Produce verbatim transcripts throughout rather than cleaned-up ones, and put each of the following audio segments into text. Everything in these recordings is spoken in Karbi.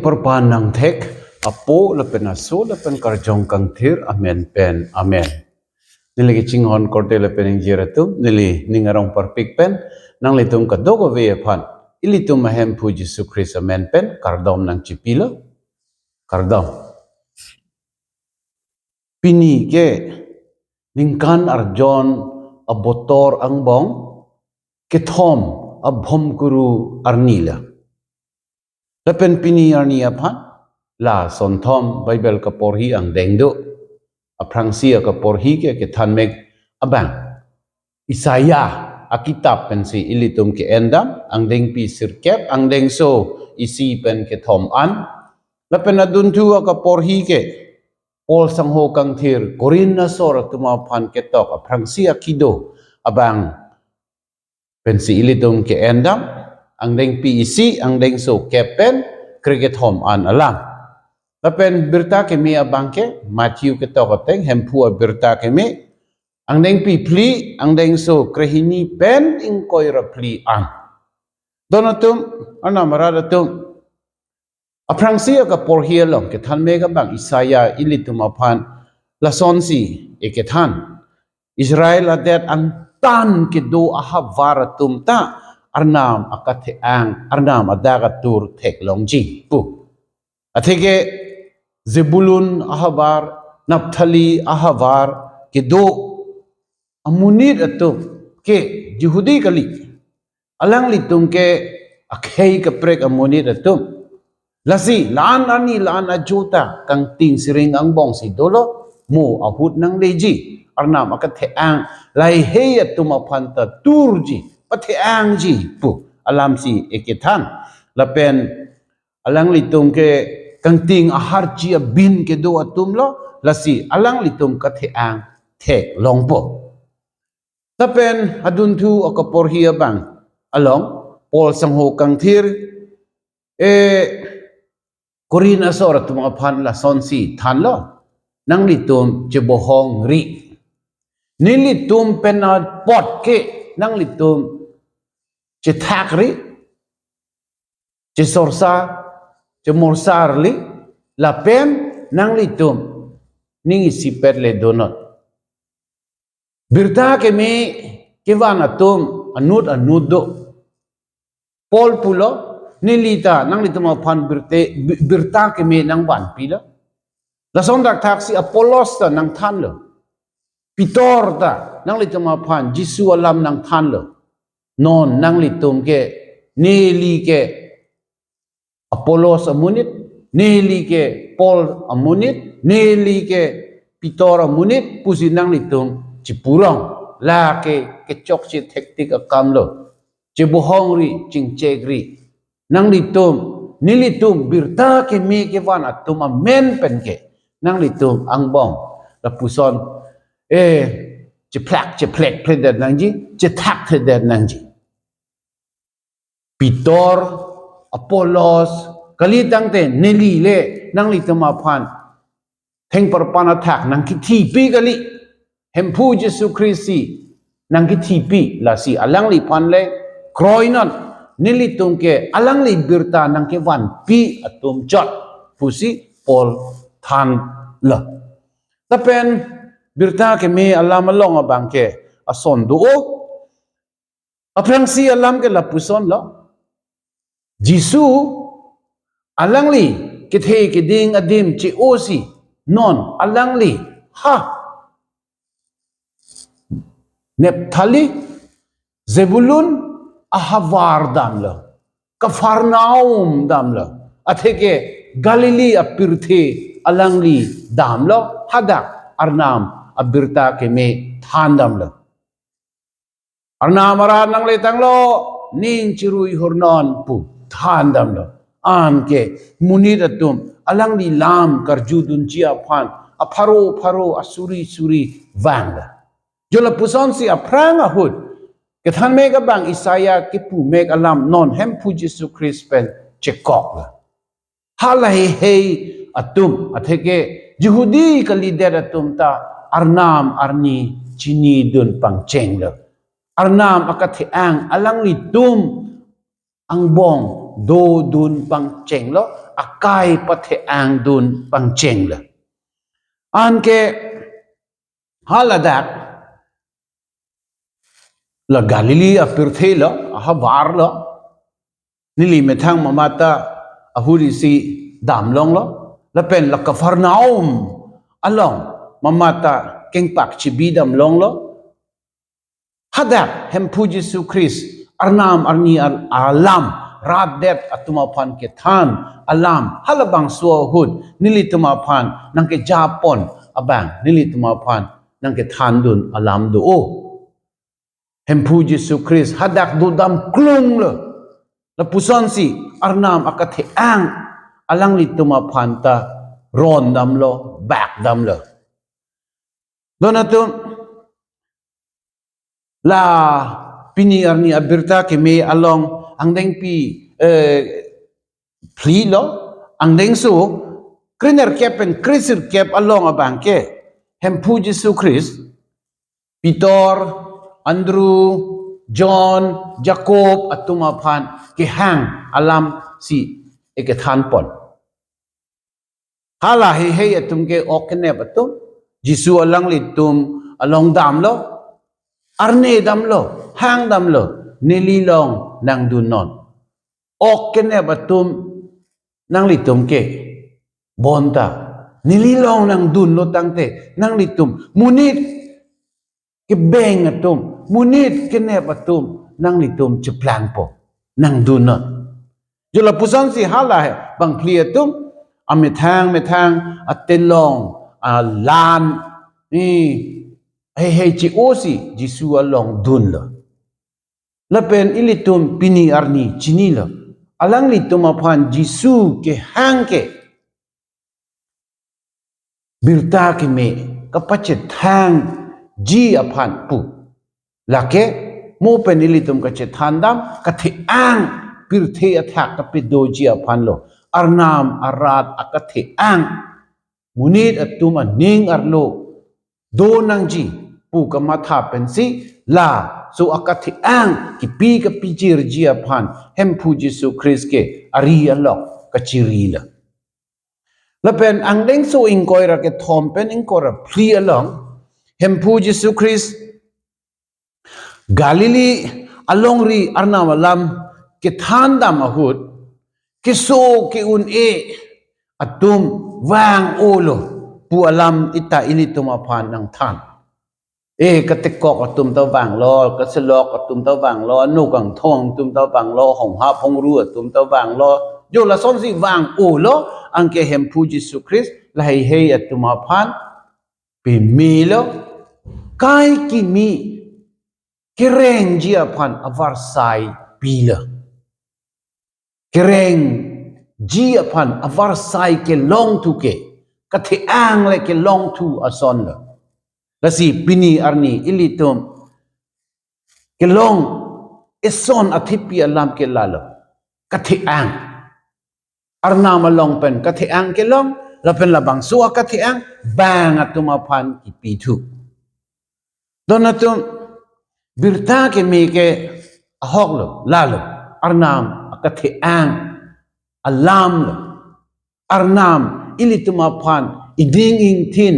Perpan nangthek Apo lapen Aso lapen Karjong Kangthir amen pen, amen. Neli kachinghon korte lapen ingjir atum, neli ning arong parpik pen nanglitum kadokave aphan ilitum Ahemphu Jisu Khristo amen pen kardom nangchipilo. Kardom. Pini ke ningkan arjon abotor angbong kethom abhomkuru arni lo. Lapen pini arni aphan la sonthom Bible kaporhi angdeng do. Aphrangsi akaporhi ke kethanmek abang Isaiah akitap pensi ilitum ke-endam, angdengpi sirkep, angdengso isi pen kethom an. Lapen adunthu akaporhi ke Paul sangho kangthir Korinth asor atum aphan ketok aphrangsi akido abang pensi ilitum ke-endam, angdengpi isi, angdengso kep pen krekethom an alam. Lapen birta keme abang ke Matthew ketok ateng Hemphu abirta keme, angdengpi phli, angdengso krehini pen ingkoi ra phli an. Don atum, Arnam arat atum, aphrangsi akaporhi along kethanmek abang Isaiah ilitum aphan lasonsi ekethan: Israel adet angtan kedo ahavar atum ta Arnam akathe-ang, Arnam adak atur theklongji pu. Atheke Zebulun ahavar, Naphtali ahavar kedo amonit atum ke Jihudi kali. Alanglitum ke akhei kaprek amonit atum. Lasi la-an arni la-an ajo ta kangting siring angbongsi dolo, mo ahut nangleji, Arnam akathe-ang lahei atum aphan ta turji, pathe-angji pu alamsi ekethan. Lapen alanglitum ke kangting aharchi abin kedo atum lo, lasi alanglitum kathe-ang theklongpo. Lapen adunthu akaporhi abang along Paul sangho kangthir, eh, Korinth asor atum aphan lasonsi thanlo: Nanglitum chebohongri. Nelitum pen apot ke nanglitum chethakri, chesorsa, chemorsarli, lapen nanglitum ning isipet le donon. Birta keme kevan atum anut anut do. Paul pulo, neli ta nanglitum aphan birte, bi-, birta keme nangvanpilo. Lason thakthaksi Apollos ta nangthanlo. Peter ta nanglitum aphan Jisu alam nangthanlo. Non nanglitum ke, neli ke Apollos amonit, neli ke Paul amonit, neli ke Peter amonit pusi nanglitum chipurong. Lake kechokche thektik akamlo. Chebohongri, chingchekri. Nanglitum, nelitum birta keme kevan atum amen penke nanglitum angbong lapuson, eh, chephlak chephlek phledet nangji, chethak phledet nangji. Peter, Apollos, kali tangte neli le nanglitum aphan thengparpan athak nangkethipi kali. Hemphu Jisu Khristo nangkethipi, lasi alangliphan le kroinon, nelitum ke alangli birta nangkevanpi atum chot pusi Paul thanlo. Lapen birta keme alam along abang ke ason do-o. Aphrangsi alam ke lapusonlo. Jisu alangli kethe keding adim che-osi non alangli ha Naphtali, Zebulun ahavar damlo, Kapernaum damlo, atheke Galili apirthe alangli damlo, hadak Arnam abirta keme than damlo. Arnam arat nangletanglo, ning chirui hurnon pu than damlo. Anke monit atum alangli lam karjudunji aphan apharo pharo asuri suri vanglo. Jo lapusonsi aphrang ahut kethanmek abang Isaiah kepumek alam non Hemphu Jisu Khristo pen chekoklo. Halahei atum, atheke Jihudi kalidet atum ta Arnam arni chinidun pangchenglo. Arnam akathe-ang alanglitum angbong dodun pangchenglo, akai pathe-angdun pangchenglo. Anke haladak la Galili apirthe lo, ahavar lo, neli methang mamat ta ahut isi damlonglo, lapen la Kapernaum along mamat ta kengpak chibi damlonglo. Hadak Hemphu Jisu Khristo Arnam arni al-, alam, rat det atum aphan kethan alam, halabangso ahut nelitum aphan nangkejapon abang, nelitum aphan nangkethandun alam do-o. Hemphu Jisu Khristo hadak dodam klunglo. Lapusonsi Arnam akathe-ang alanglitum aphan ta rondamlo, bakdamlo. Don atum, la pini arni abirta keme along angdengpi, eh, phli lo, angdengso krenerkep pen kresirkep along abangke Hemphu Jisu Khristo Peter, Andrew, John, Jacob atum aphan kehang alamsi ekethanpon. Hala heihei atum ke ok kenep atum, Jisu alanglitum along damlo, arne damlo, hang damlo, neli long nangdunnon. Ok kenep atum nanglitum ke bonta, neli long nangdunlo tangte, nanglitum monit kebeng atum, monit kenep atum, nanglitum cheplangpo, nangdunnon. Jo lapusonsi hala he bangphli atum, amethang methang atelong, alan, eh, heihei che-osi Jisu along dunlo. Lapen ilitum pini arni chinilo, alanglitum aphan Jisu kehang ke birta keme kapachethangji aphan pu. Lake mo pen ilitum kachethandam, kathe-ang pirthe athak kapedoji aphanlo. Arnam arat akathe-ang monit atum aning arlo do nangji pu kamatha pensi laso akathe-ang kipi kapijirji aphan Hemphu Jisu Khristo ke ari alok kachirilo. Lapen angdengso ingkoi ra kethom pen ingkoi ra phli along Hemphu Jisu Khristo Galili alongri Arnam alam kethandam ahut, keso ke-un-e atum vang-olo pu alam ita ilitum aphan nangthan. Eh, katekok atum ta vanglo, kaselok atum ta vanglo, ano kangthong atum ta vanglo, honghap hongru atum ta vanglo. Jo lasonsi vang-olo, anke Hemphu Jisu Khristo la heihei atum aphan pemelo, kai kimi kerengji aphan avarsai pilo. Kerengji aphan avarsai kelongthu ke, kathe-ang le kelongthu asonlo. Lasi pini arni ilitum kelong eson athepi alam ke lalo, kathe-ang. Arnam along pen kathe-ang kelong, lapen labangso akathe-ang bang atum aphan kipithu. Don atum, birta keme ke ahoklo, lalo, Arnam akathe-ang alamlo. Arnam ilitum aphan iding ingthin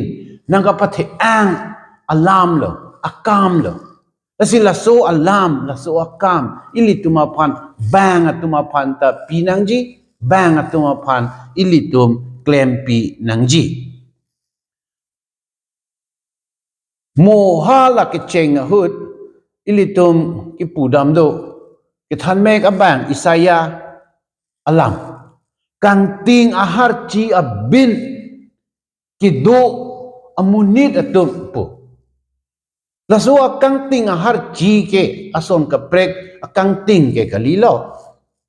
nangkapathe-ang alamlo, akamlo. Lasi laso alam, laso akam ilitum aphan, bang atum aphan ta pinangji, bang atum aphan ilitum klempi nangji. Mo hala kecheng ahut ilitum kipudam do, kethanmek abang Isaiah alam. Kangting aharchi abin kedo amonit atum pu. Laso akangting aharchi ke ason kaprek akangting ke kalilo.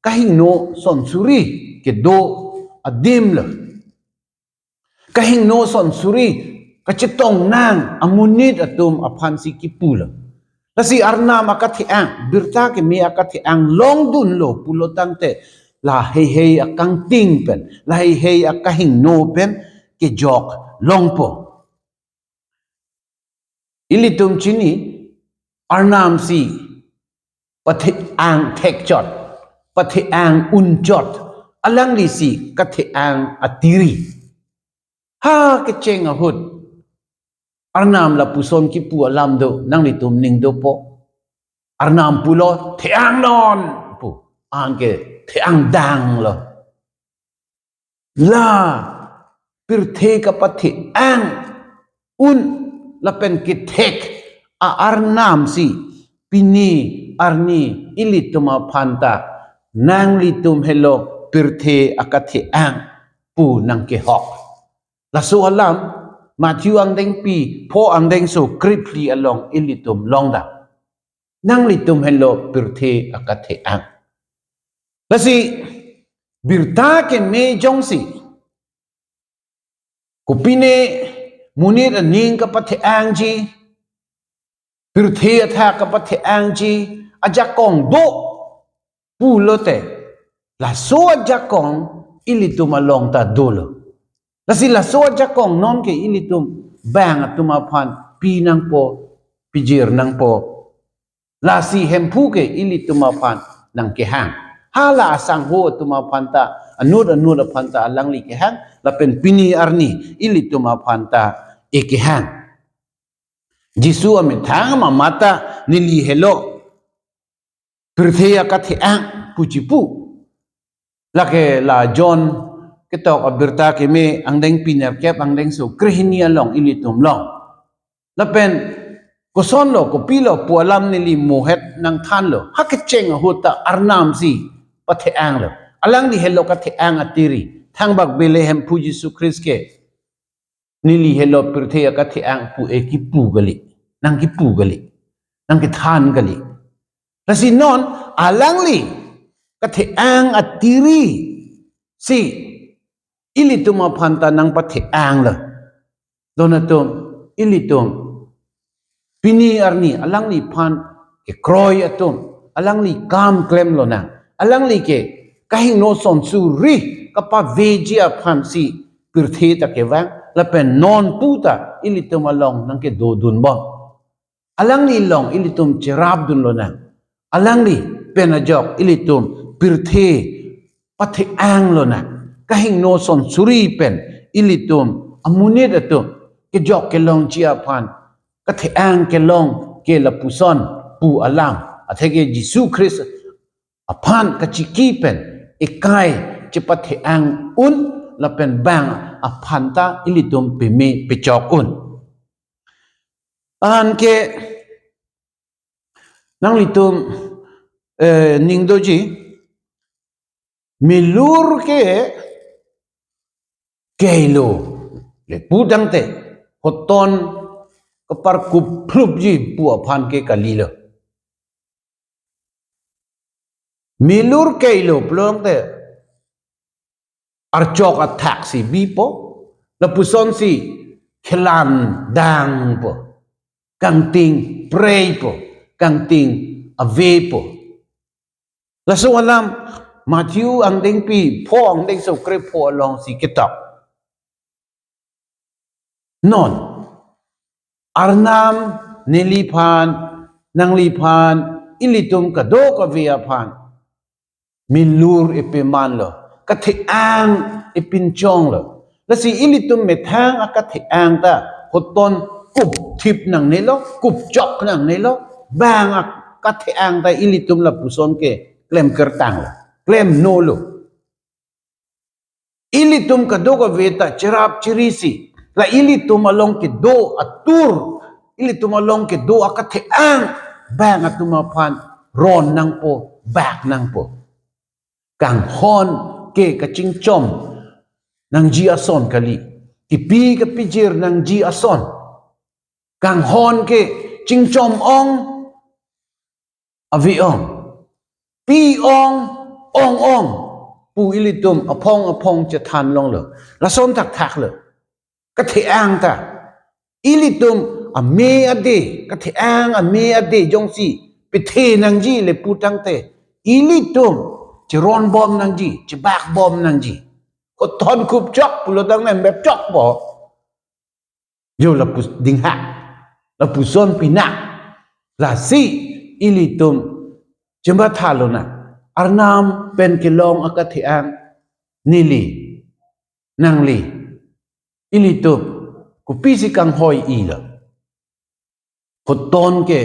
Kahingno son suri kedo adimlo. Kahingno son suri kachetong nang amonit atum aphansi kipulo. Lasi Arnam akathe-ang, birta keme akathe-ang longdunlo pulo tangte, la heihei akangting pen, la heihei akahingno pen kejok longpo. Ilitum chini, Arnamsi pathe-ang thekchot, pathe-ang unchot, alanglisi kathe-ang atiri. Ha kecheng ahut Arnam lapuson kipu alam do, nanglitum ning dopo. Arnam pulo, "The-ang non," pu. Anke the-ang danglo. La pirthe kapathe-ang un lapen kethek a-Arnam si pini arni ilitum aphan ta nanglitum helo pirthe akathe-ang pu nangkehok. Laso alam Matthew angdengpi pho angdengso krephli along ilitum longdam. Nanglitum helo pirthe akathe-ang. Lasi birta keme jongsi kopine monit aning kapathe-angji, pirthe athak kapathe-angji ajakong do pulote, laso ajakong ilitum along ta dolo. Lasi laso ajakong nonke ilitum bang atum aphan pi nangpo, pijir nangpo. Lasi Hemphu ke ilitum aphan nangkehang. Hala asangho atum aphan ta, anut anut aphan ta alangli kehang, lapen pini arni ilitum aphan ta ekehang. Jisu amethang amamata neli helo pirthe akathe-ang pu chipu. Lake la John ketok abirta keme angdengpi nerkep angdengso krehini along ilitum long. Lapen kosonlo, kopilo pu alam neli mohet nangthanlo. Ha kecheng ahut ta Arnam si pathe-anglo. Alangli helo kathe-ang atiri. Thangbak bele Hemphu Jisu Christ ke neli helo pirthe akathe-ang pu e kipu kali, nangkipu kali, nangkethan kali. Lasi non alangli kathe-ang atiri si ilitum aphan ta nangpathe-anglo. Don atum, ilitum pini arni alangliphan kekroi atum, alangli kam klem lonang, alangli ke kahingno son suri kapaveji aphan si pirthe ta kevang, lapen non pu ta ilitum along nangkedodunbom. Alangli along ilitum cherapdun lonang, alangli pen ajok ilitum pirthe pathe-ang lonang. Kahingno son suri pen ilitum amonit atum kejok kelongji aphan kathe-ang kelong ke lapuson pu alam. Atheke Jisu Christ aphan kachiki pen ekai chepathe-ang un lapen bang aphan ta ilitum peme pechok un. Anke nanglitum, eh, ning doji, milur ke keilo, le pu tangte hoton kaparkup phlupji pu aphan ke kalilo. Milur keilo pulote archok athak si bipo, lapuson si khelan dangpo, kangting preipo, kangting avepo. Laso alam Matthew angdengpi pho angdengso krepho along si ketok. Non Arnam neliphan, nangliphan, ilitum kadokave aphan milur epemanlo, kathe-ang epinchonglo. Lasi ilitum methang akathe-ang ta hoton kupthip nangnelo, kupchok nangnelo, bang akathe-ang ta ilitum lapuson ke klemkertanglo, klemnolo. Ilitum kadokave ta cherap chirisi, la ilitum along kedo atur, ilitum along kedo akathe-ang bang atum aphan ron nangpo, bak nangpo. Kanghon ke kachingchom nangji ason kali, kipi kapijir nangji ason. Kanghon ke chingchom ong, ave ong, pi ong, ong ong pu ilitum aphong aphong chethan longlo. Lason thakthaklo. Kathe-ang ta ilitum ame ade, kathe-ang ame ade jongsi pethe nangji le pu tangte, ilitum cheronbom nangji, chebakbom nangji. Hoton kupchok pulo tang nembepchokpo. Jo lapus dinghak, lapuson pinak. Lasi ilitum chemathalonang, Arnam pen kelong akethe-ang neli, nangli, ilitum kopisi kanghoi-ilo? Koton ke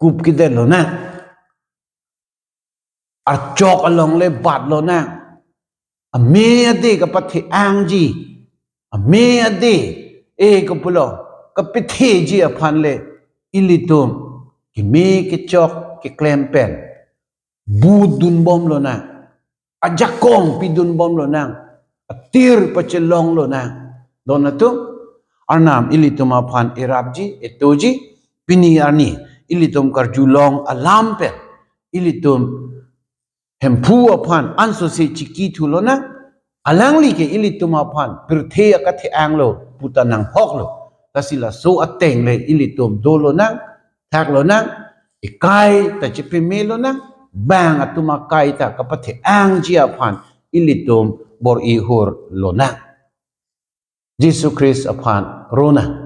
kup kedet lonang. Archok along le bat lonang. Ame ade kapathe-angji, ame ade, e kopulo, kapatheji aphan le ilitum keme kechok keklem pen budunbom lonang, ajakong pidunbom lonang, atir pachelong lonang. Don atum, Arnam ilitum aphan erapji, etoji, pini arni ilitum karjulong alam pen ilitum Hemphu aphan ansose chikithu lonang, alangli ke ilitum aphan pirthe akethe-anglo puta nanghoklo. Lasi laso ateng le ilitum do lonang, thak lonang, ekai ta chepeme lonang, bang atum akai ta kapathe-angji aphan ilitum bor-i hur lonang. Jisu Khristo aphan ronang.